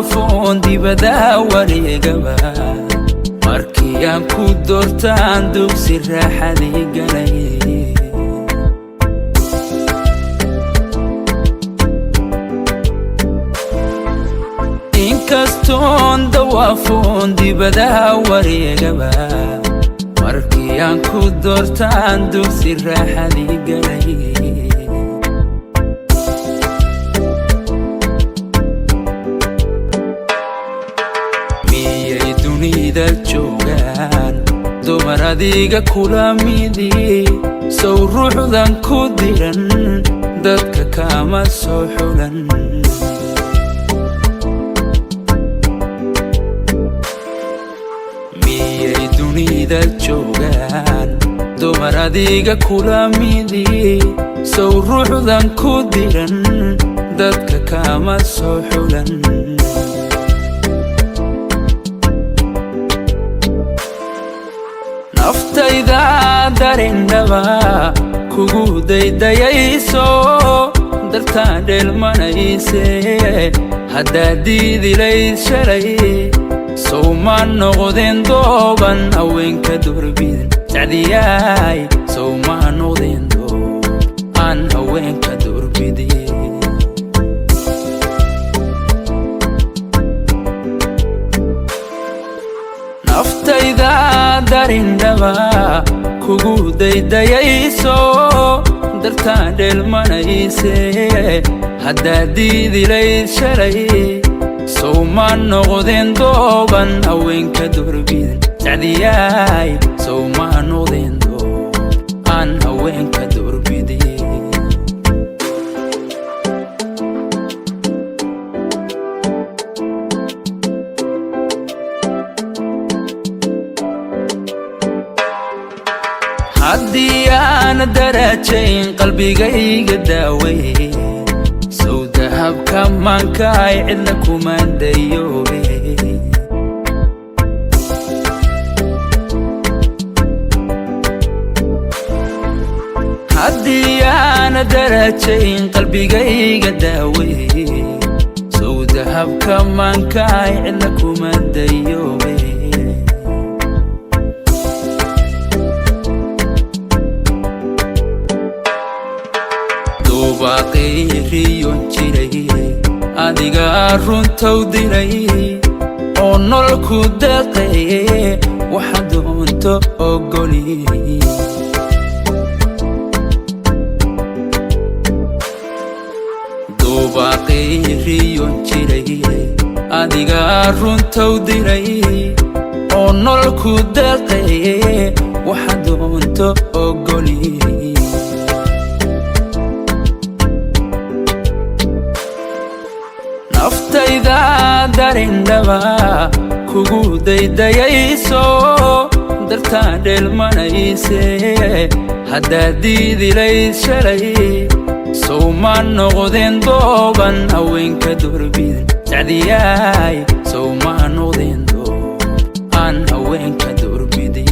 Dawaafoon dibadaha wareegaba, markii aan ku doortaan dugsi raaxadii galay. Inkastoon dawaafoon dibadaha wareegaba, markii aan ku doortaan dugsi raaxadii galay. Miyay dunida joogaan dumar adiga kula midi? Sow ruuxdan ku diran dadka kama soo xulan. Miyay dunida joogaan dumar adiga kula midi? Sow ruuxdan ku diran dadka kama soo xulan. Naftayda darindhaba kugu daydayayso, dartaan dheelmanayse. Haddaad diidilayd shalay, sow ma noqdeen dooban haweenka doorbidin? Sacdiyaay, sow ma noqdeen doob aan haweenka doorbidin? Naftayda darindhaba kugu daydayayso, dartaan dheelmanayse. Haddaad diidilayd shalay, sow ma noqdeen dooban haweenka doorbidin? Sacdiyaay, sow ma noqdeen doob aan haweenka doorbidin? Haddii aana darajayn qalbigayga daaway, sow dahabka maankaay cidna kuma dayoobe. Haddii aana darajayn qalbigayga daaway, sow dahabka maankaay cidna kuma dayoobe. Dubaaqiriyon jiray adigaa runtow diray oo nolol ku deeqaye, waxa doonto ogoli. Dubaaqiriyon jiray adigaa runtow diray oo nolol ku deeqaye, waxa doonto ogoli. Naftayda darindhaba kugu daydayayso, dartaan dheelmanayse. Haddaad diidilayd shalay, sow ma noqdeen dooban haweenka doorbidin? Sacdiyaay, sow ma noqdeen doob aan haweenka doorbidin?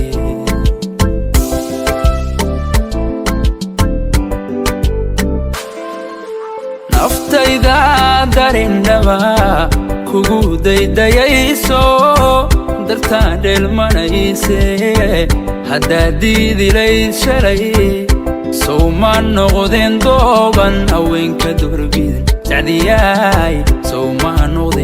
Naftayda darindhaba kugu daydayayso, dartaan dheelmanayse. Haddaad diidilayd shalay, sow ma noqdeen dooban haweenka doorbidin? Sacdiyaay, sow ma noqdeen.